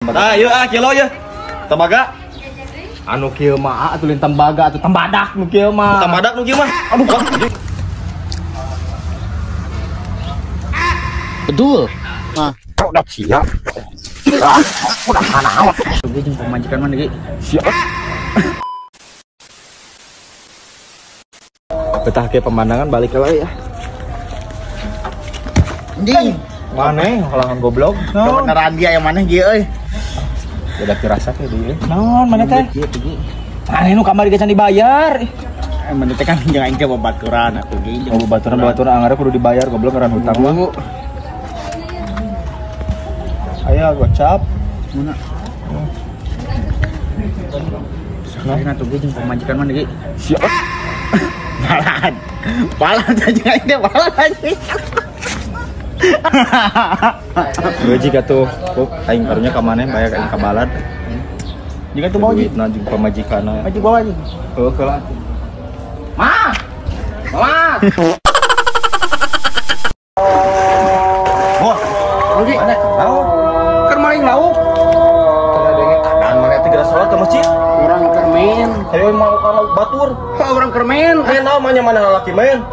Tembaga. Ah, ieu ah kilo ya. Tembaga. Anu kieu mah atuh lain tembaga atuh tembadak nu kieu mah. Tembadak nu kieu mah. Aduh, betul. Nah, udah siap. Udah naon. Ge jeung pamajikan mah deui. Siap. Betah ke pemandangan balik lagi ya. Anjing. Maneh halangan goblok. Kebenaran dia yang maneh ieu euy. Udah dirasa teh deui. Naon maneh teh? Maneh nu kamari geus dibayar. Maneh teh kan jeung aing teh babaturan atuh ge. Oh, babaturan anggarnya kudu dibayar goblok ngaran hutang mah. Ayo gocap. Mana? Nah, atuh ge jeung pamajikan mah deui. Siap. Balan. Balan aja aing teh balan anjing. Gaji atuh, aing karunya ka maneh bayar aing ka balad. Jika tuh bawa duitna jeung pamajikanna. Maju bawa anjing. Heuh heula atuh. Ma. Ma. Wah, rugi. Mana? Naon? Keur maling lauk. Kada denge adan maneh teh geura salat ke masjid. Urang keur main. Hayo mau ka lauk batur. Heuh urang keur main. Main naon mah nya mana lalaki main.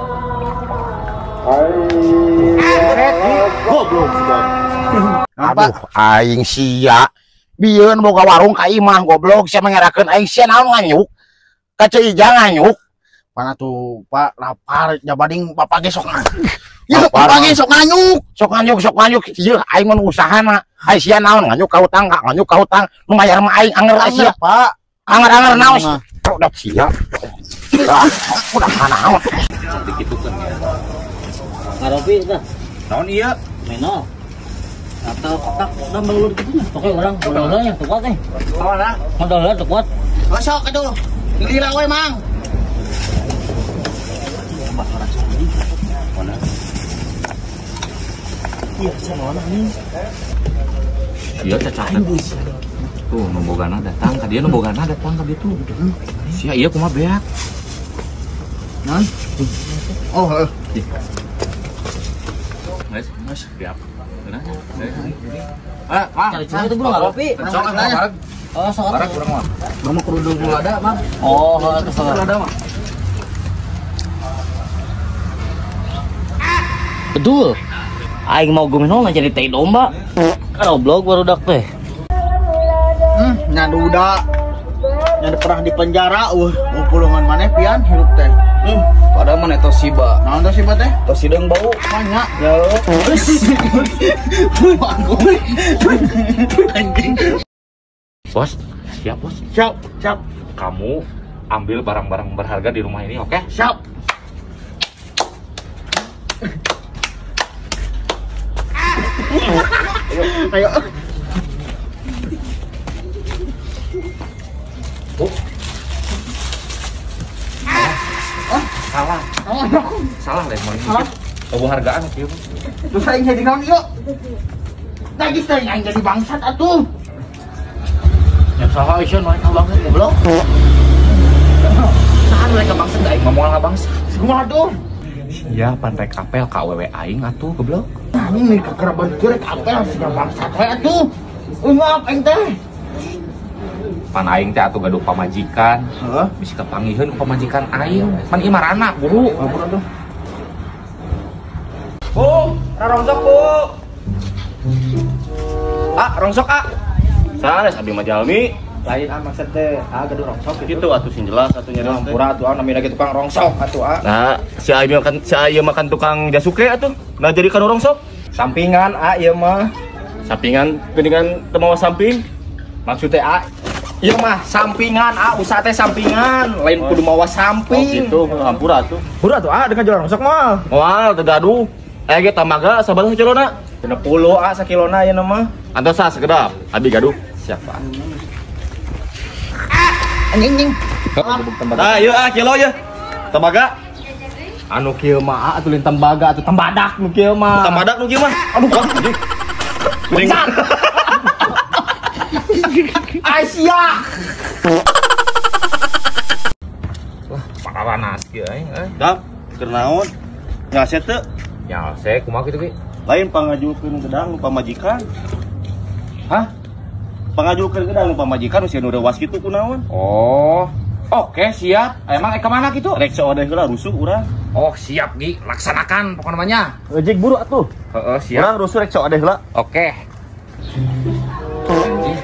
Goblok sudah. Aduh, aing sia. Bieun boga warung ka imah goblok sia mangerakeun aing sia naon nganyuk. Ka Ceu Ijang nganyuk. Mana tuh Pak lapar jabading bapak ge sok. Ya bapak ge sok nganyuk, sok nganyuk, sok nganyuk. Ieu aing mun usahana. Aing sia naon nganyuk ka hutang, nganyuk ka hutang. Nu mayar mah aing anger sia, Pak. Anger-anger naon. Udah sia. Udah naon. Dikitukeun ya. Ngaropi dah. Naon ieu? Meno. Atau kotak udah melulur gitu nya. Pokoknya orang modalnya yang kuat teh. Mana? Modalnya tuh kuat. Oh sok atuh. Lila we Mang. Mana? Iya, sama ini. Iya cacat. Tuh nu bogana datang ka dieu, nu bogana datang ka dieu tuh. Sia ieu kumaha beak? Naon? Oh, heeh. Guys, mas, siap. Ah, ah, cari cari itu belum ngaropi. Oh, sok barang kurang mah. Mama kerudung ada, Mang. Oh, heeh, ada mah. Betul. Aing mau gumenol jadi tai domba. Goblok barudak teh. Nyaduda. Nya pernah di penjara eueuh, pulungan maneh pian hirup teh. Padahal mana Toshiba. Naon Toshiba teh? Toshiba yang bau. Banyak. Ya. Anjing. Bos, siap bos. Siap, siap. Kamu ambil barang-barang berharga di rumah ini, oke? Okay? Siap. Ayo. Ayo. Oh. Salah. Salah deh mau ini. Oh, hargaan kieu. Terus aing jadi naon ieu? Tah geus teh aing jadi bangsat atuh. Ya salah ieu mah bangsat goblok. Saha mereka bangsat aing mah moal bangsat. Kumaha tuh? Ya pan rek apel ka awewe aing atuh goblok. Anjing nih kekeraban kieu rek apel siga bangsat we atuh. Ungap aing teh. Pan aing teh atuh gaduh pamajikan. Heeh. Bisi kapangiheun ku pamajikan aing. Pan ieu marana guru. Ampun atuh. Bu, rongsok Bu. Ah, rongsok ah. Sanes abi mah jalmi. Lain ah maksud teh, ah gaduh rongsok gitu. Gitu atuh sing jelas atuh nya. Ampura atuh ah namina ge tukang rongsok atuh ah. Nah, si aing makan si aing makan tukang jasuke atuh. Nah jadi kanu rongsok. Sampingan ah ieu mah. Sampingan geuningan teu mawa samping. Maksud teh ah ieu mah sampingan ah usaha teh sampingan, lain kudu mawa samping. Oh gitu, hampura atuh. Hampura atuh ah dengan jual rongsok mah. Moal teu gaduh. Aya ge tamaga sabaraha sakilona? 60 ah sakilona ieu mah. Antos ah sekedap, abi gaduh. Siapa? Anjing anjing. Nah, ieu ah kilo ieu. Tembaga. Anu kieu mah atuh lain tembaga atuh tembadak nu kieu mah. Tembadak nu kieu mah. Aduh, anjing. Bangsat. Asia. Wah, paranas kieu aing euy. Dap, keur naon? Ngaset teu? Nyalse kumaha kitu ge? Lain pangajukeun gedang pamajikan. Hah? Pangajulkeun gedang nu pamajikan usia nu reuwas kitu kunaon. Oh. Oke, siap. Emang ka mana kitu? Rek seodeh heula rusuh urang. Oh, siap Gi. Laksanakan pokokna mah nya. Ejek buru atuh. Heeh, siap. Urang rusuh rek seodeh heula. Oke. Anjing.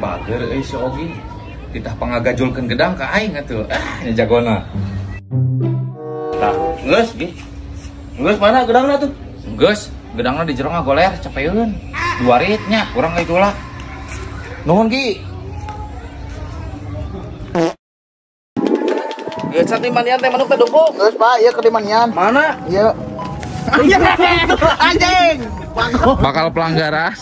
Bager euy si Ogi. Titah pangagajulkeun gedang ka aing atuh. Ah, nya jagona. Tah, geus Gi. Geus mana gedangna tuh? Geus, gedangna di jero ngagoler capeun. Dua rit nya, urang ka itulah. Nuhun Gi. Geus mandian teh manuk teh dukung. Geus Pak, ieu keur dimandian. Mana? Ieu. Anjing. Bakal pelanggaran.